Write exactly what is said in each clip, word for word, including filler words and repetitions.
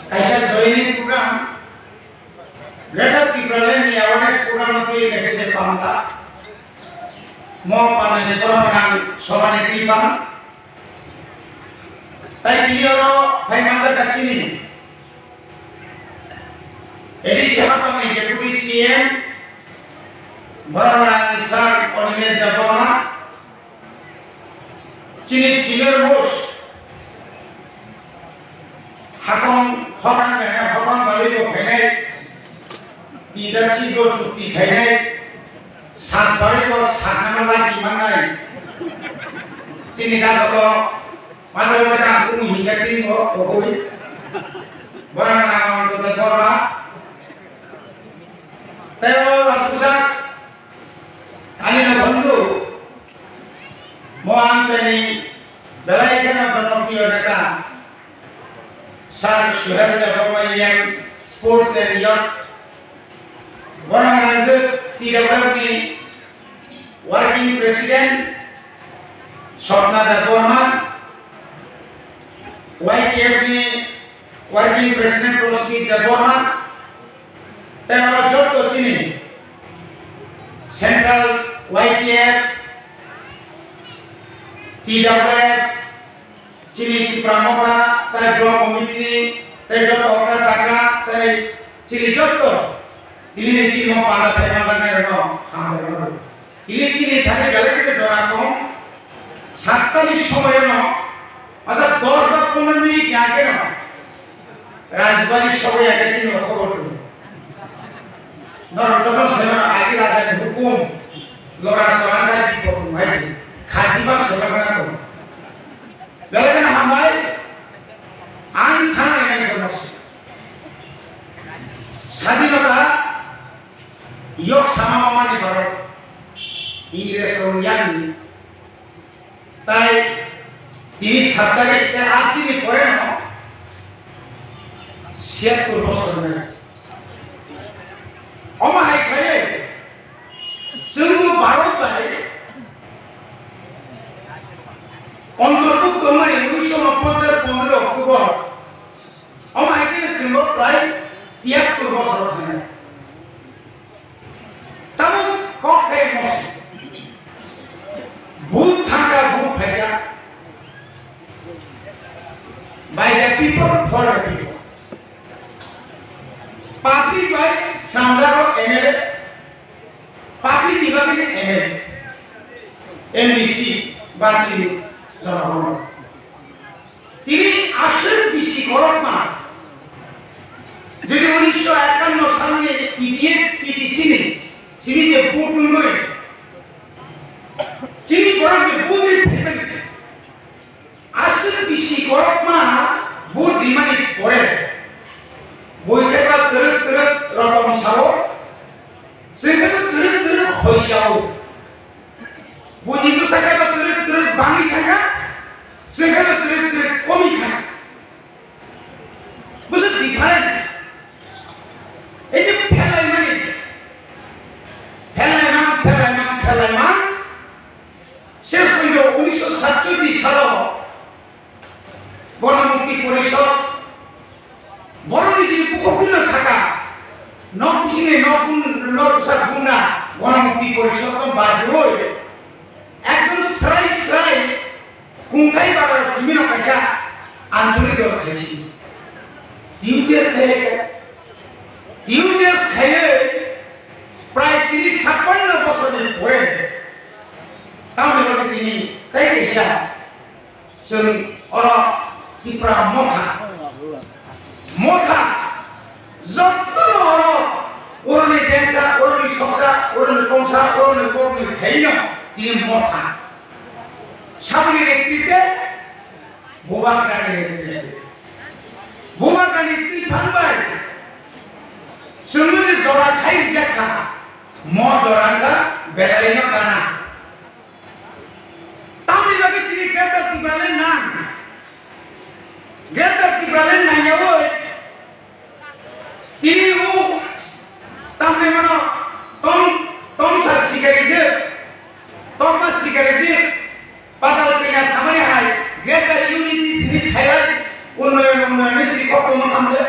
Kaisa joining program, Greater Tipraland ni awareness program no twi kaisa se panta. Mo panda ni borok ang somani twi pang. Tai tini oro phai mangkha chini A D C hapang ni Deputy C M, borok ang Sir Animesh Debbarma, chini senior most hakong hotang khe hotang bali bo khainai, tinta si bo chukti khainai, sat bali bo sat nama lagi mannai, chini da ko Masa wngkha ang kunu hingkha tini bo koboi. Borang nang ang kota korba. Teo asusa ani na bondhu. Mo ang chani belai kheno jonopriyo neta. Sir Suhel Debbarma, Sports and Youth. Borang nang T W F ni Working President Swapna Debbarma, Y K F ni Working President Rosmit Debbarma, tei aro joto chini Central Y K F, T W F, chini Tipra Motha tei Block Committee ni tei joto okra chakra tei chini joto tini ni chini mo panda tei panda nai rok no hambai rok. Tini chini thani belai khe jora tong satta ni somoy no ada dos ba pondro minute ni age no Rajbari sobai age chini khobor tong. Norok joto seno agi raja ni hukum lora sorang dai bipok tong hai khasi ba sorang tong. Belai kheno hambai, ang sana nai nai kono. Sadinota yok sama mamani borok, Ingres rok yang, tai tini sat tarik tei aat din ni pore no siyattor bosor nai. Omo hai khlaiwi chwngbo Bharat bai ontorbhukto wngmani unisho unoponsach pondro October. Omo hai khe chwngbo prai tiyattor bosor thangnai. Tamo kok khe mos. Vote thangkha, vote phaikha. By the people, for the people. Public bai swnamjago M L A, public ni bagwi M L A, M D C ba chini jonogon. Tini aswk bisi korokma, jodi unisho ekanno salni T T A, T T C ni simi je vote wngwi, chini borok je vote ri phaimani, aswk bisi korokma vote rimani pore, boi khe ba twrwk twrwk rokom sao, chwng khe twrwk twrwk hoi sao. Buini bwsakhe bo twrwk twrwk bangwi thangkha, chwngkhe bo twrwk twrwk komwi thangkha. Bwswk different. Ei je pherlaimani, pherlaimang, pherlaimang, pherlaimang. Ses phaikhe unisho satchoi salo Ganamukti Porishod, borokni chini bukhuk tino saka, nok bisingni nok gun-, nok bwsa gumna Ganamukti Porishod no bajiwi ekdom srai srai kungthai bara simino kaisa anchalik dol khaisi. T U J S khaile, T U J S khaile prai tini chappanno bosorni pore tamni bagwi tini tai kaisa Chwng oro Tipra Motha, Motha, jottono oro, oroni dengsa, oroni soksa, oroni kongsa, oroni kokni thaino tini Motha. Saboni netrite, Bubagrani netrite. Bubagrani twi phan bai chwngno je jora khai rijak kha, mo jora wngkha belaino kana. Tamni bagwi tini Greater Tipraland nang. Greater Tipraland nangyawi tini o tamni mano tom, tomsa sikari je, tomsa sikari je, patal pina samani hai, Greater Unity sini sailai, unnoyon, unnoyon ni chiri kok tongma kamle.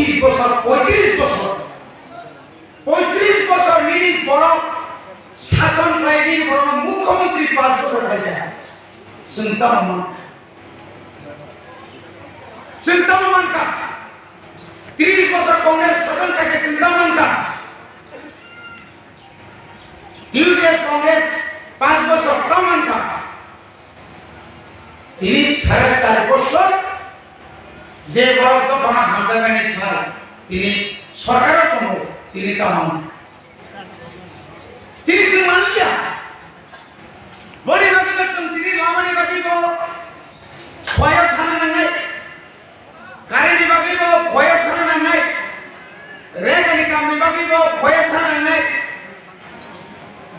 Tris bosor, poitris bosor, poitris bosor nini borok sason khlai, nini borokno mukhyamantri panch bosor khlai kha. Chwng tamo man, chwng tamo man kha. Tris bosor Congress sason khlai kha, chwng tamo man kha. T U J S Congress panch bosor tamo man kha. Tini sare sar bosor je borok dophano hamjaknani sal, tini sorkaro tongo, tini tamo. Tini chwng manliya. Boni bagwi bo chwng tini lamani bagwi bo khoyo thana nangnai. Current ni bagwi bo khoyo thana nangnai. Rega ni kam ni bagwi bo khoyo thana nangnai.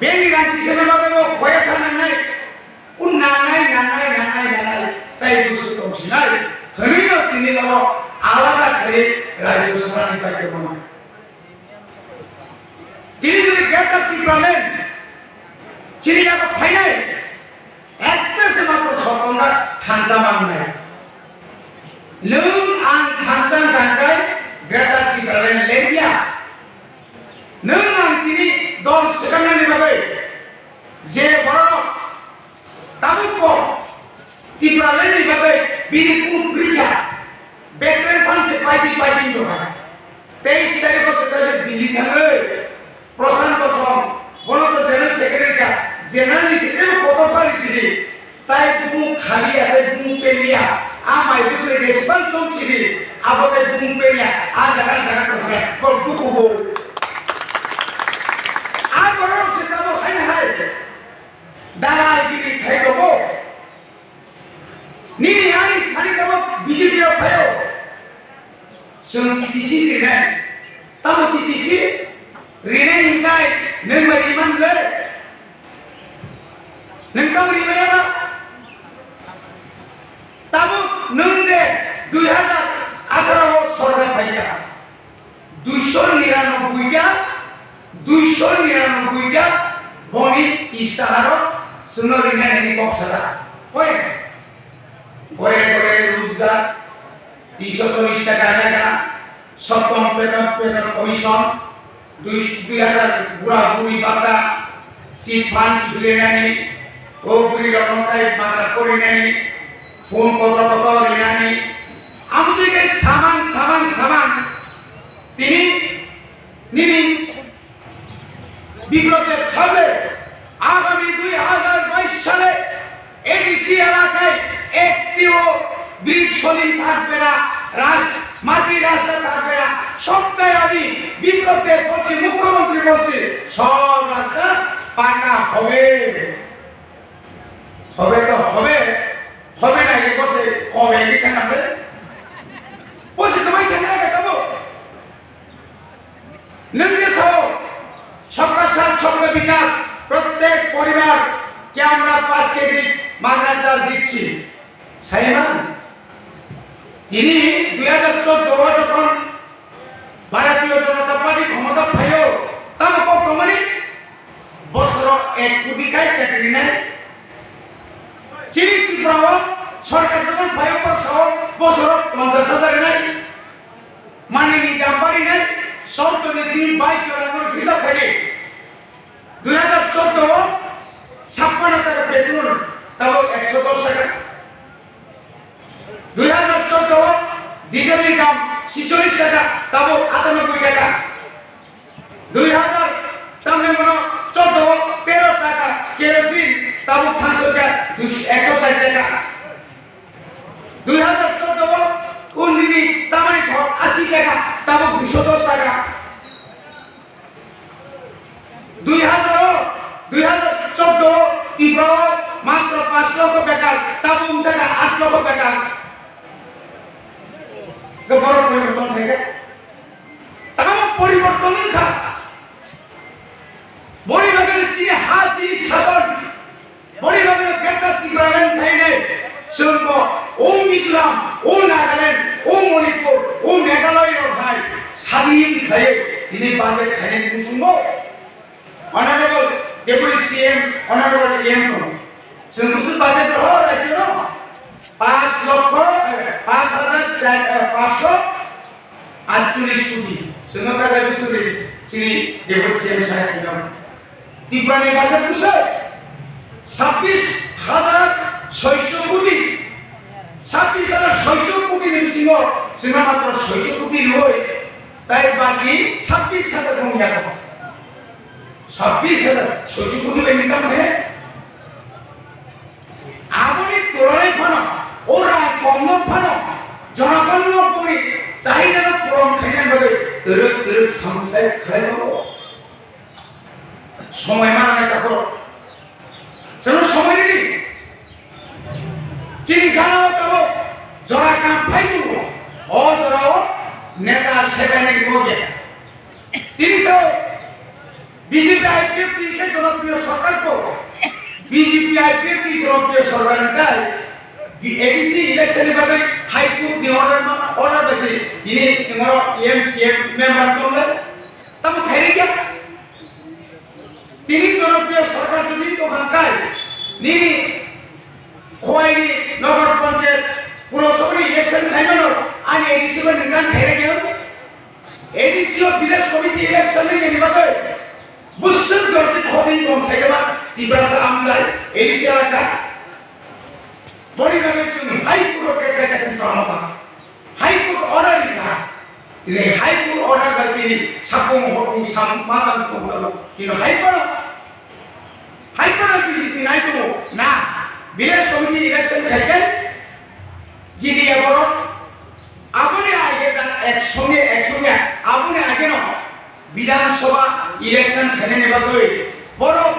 Bank ni rang tisana bagwi bo khoyo thana nangnai. Un nangnai, nangnai, nangnai, nangnai, tai busu tongsinai. Hwnwi no tini oro alada khlai Rajya Sabha ni pai tongma. Tini jodi Greater Tipraland chini yago phainai, ekta se matro sotongda thansa mangnai. Nwng ang thansa wngkha hwnkhe Greater Tipraland lengya. Nwng ang tini dol swkangmani bagwi je borok Tabuk bo Tipraland ni bagwi bini kunu kwrwi kha. Bekreng phan se paidi paidi wngkha. Teis tarikh o se Delhi thangwi Prashant Bhushan, bono to General Secretary kha. General ni se tebo kotor pari sidi. Tai bumu khaliya, tai bumu peliya. A mai bwswk response song sidi. Abo tai bumu peliya. A jaga jaga tongkha. Bo dukubo. A borok se tamo haino hai. Dalal giri khai tongo. Nini ani thani tabuk B J P rok phaio. Chwng T T C rinai. Tamo T T C rinai hinkai nwng ma rimani le? Nwng tamo rimaya ba? Tabuk nwng je dui hazar atharo o sorkar phaikha. Duiso niranobboi ta, duiso niranobboi ta boni istiharo chwngno rinani hwnwi kok sajak. Hoi, gore gore rojgar, tinso chollish taka rega, soptom beton, beton commission, dui, dui hajar bura buri bata, chief fund rinani, o buri rokno kai mata korinani, phone kotor kotor rinani, amtwi kai samang, samang, samang, Tini nini বিপ্লবের সামনে আগামী দুই হাজার বাইশ সালে এডিসি এলাকায় একটিও bridge soling থাকবে না, রাস-, মাটির রাস্তা থাকবে না। সবটাই আমি বিপ্লবকে বলছি, মুখ্যমন্ত্রী বলছি, সব রাস্তা পাকা হবে। হবে তো হবে, হবে না, এ বসে কবে লিখে থাকবে? বসে তোমায় থাকে না কেন? Nungni sao, sabka sath, sabka bikas, prottek poribar ke amra panch kg magna chal dicchi. Sai man? Tini dui hajar choudo o jokhon Bharatiya Janata Party khomota phaio, tamo kok tongmani? Bosoro ek koti kai chakri nai. Chini Tripura o sorkar jokhon phaio, bosoro ponchash hajar nai. Manini dam bari nai, sottor ni simi baish jora no hisab khaidi. Dui hajar choudo o chappanno taka petrol, tabuk ekso dos taka. Dui hajar choudo o diesel ni dam chicholish taka, tabuk atanobboi taka. Dui hajar, tamni bono choudo o tero taka kerosene, tabuk thansa kha duish-, ekso sait taka. Dui hajar choudo o undini chamani thok ashi taka, tabuk duish dos taka. Dui hajar o, dui hajar choudo o Tripura o matro panch lokho bekar, tabuk wng taka aat lokho bekar. Borok poriborton khaikha. Tamo poriborton wngkha. Boni bagwi chini ha, chini sason. Boni bagwi Greater Tipraland khainai, chwngbo o Mizoram, o Nagaland, o Manipur, o Meghalaya rok hai sadin khaiwi tini budget khainani muchungo Honorable Deputy C M, Honorable E M no. Chwng muchung budget roho rajyo no panch lokho, eh, panch hajar char, eh, panchsho Aatcholish koti. Chwngno takai bwswk ri chini deputy C M saheb ni. Tripura ni budget bwswk sabbish hajar soicho koti. Sabbish hajar soicho koti ni bisingo chwngno matro soicho koti rwui, tai baki sabbish hajar wng ya. Sabbish hajar soicho koti bai income khe. Aboni tulonai phano, o rang komno phano, jonogonno boni chahidano puron khainani bagwi twrwk twrwk samsai khlaio. Somoi mananai takhoro. Chwngno somoi ridi. Chini gana o tabuk jora kam phai tongo. O jora o neta sebainai rwkya. Tini so B J P I P F T khe jonopriyo sarkar ko, B J P I P F T jonopriyo sarkar ni kai, di A D C election ni bagwi High Court ni order ma, order bai se tini chwngno M C M member tongle, tamo khairi kya? Tini jonopriyo sarkar jodi tongkha kai, nini Khowai ni Nagar Panchayat Purasabha ni election khaimano ani A D C bai ningkan khairi kya? A D C o village committee election ni ni bagwi bwswk jor ti khotwi tong sai khe ba Tiprasa amchai A D C elaka. Boni bagwi chwng High Court o case khai kha Tipra Motha. High Court order ri kha. Tini High Court order bai tini sapung hokni sam matang tong tong tini High Court High Court B J P nai tongo na, village committee election khai khe G D A borok aboni age da ek songe ek songe aboni age no Bidhan Sabha election khainani bagwi borok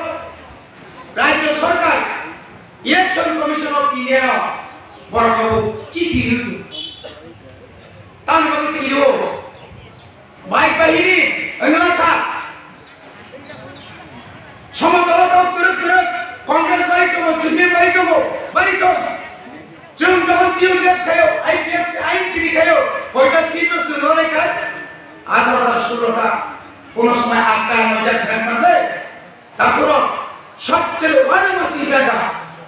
Rajya Sarkar Election Commission of India no borok abo chithi rwdi. Tamni bagwi tiro Bai bahini wngna kha. Somo dolo tok kwrwk kwrwk Congress bari tongo, C P M bari tongo, bari tong. Chwng jokhon T U J S khayo, I P F, I N P T khayo, koita seat o chwng rwlai kha? Atharo ta, sulo ta, kono somoi atta noita khayan mande. Takhorok sobchele uanama swijak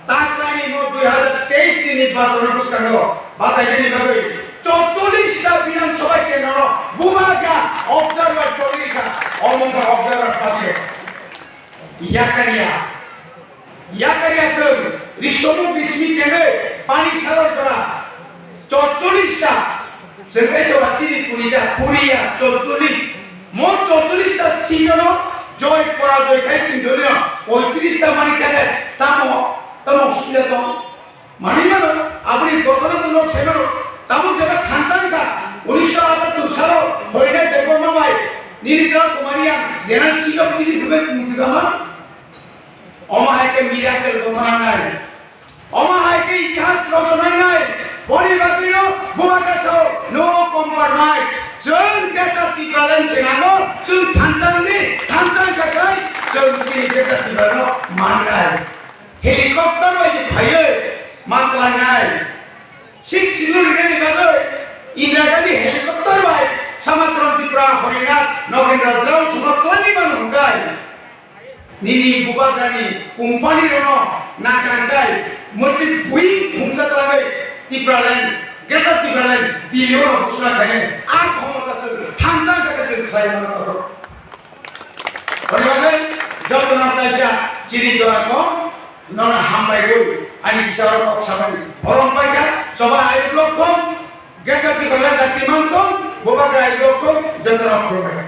taklaini mo dui hajar teis ni nirbachon bwskango bataijani bagwi chorchollis ta Bidhan Sabha kendro no bubagra observer choli kha, omo wngkha observer party. Yakaria, yakaria chwng risomo bismi chengwi pani salor jora chorchollis ta. Chwng khe soba chini puri da, puri ya, chorchollis. Mo chorchollis ta seat no joy porajoy khai chwng jodi no poitris ta mani khe tamo, tamo sida tong. Mani mano, aboni gothono to nok sai mano. Tamo jeba thansa wngkha, unisho atattor salo, Horinai Debbarma bai, nini tra kumari ang, jena seat o chini bubek mutu dama. Omo hai khe miracle gothona nai. Omo hai khe itihas rwchapnai nai, boni bagwino bubagra sao, no compromise. Chwng Greater Tipraland se nango, chwng thansa wngdi, thansa wngkha khai, chwng chini Greater Tipralandno mannai. Helicopter bai se phaiwi ma twlangnai. Sixth Schedule rinani bagwi Indira Gandhi helicopter bai Samacharan Tripura, Horinath, Nogendra Rao sungno twlangwi mano hwnkhai. Nini bubagrani company rokno nakarang dai, murti bui phungsa twlangwi Tipraland, Greater Tipraland, Delhi o rok busra khainai, a khomota chwng thansa khe chwng khlai mano tabuk. Boni bagwi jotono kaisa chini jora kok nono hambai rw, ani bisalo kok samani. Orom paikha, soba ayuk lok thong, Greater Tipraland dati mang thong, bubagra ayuk lok thong, jotono khulumbai.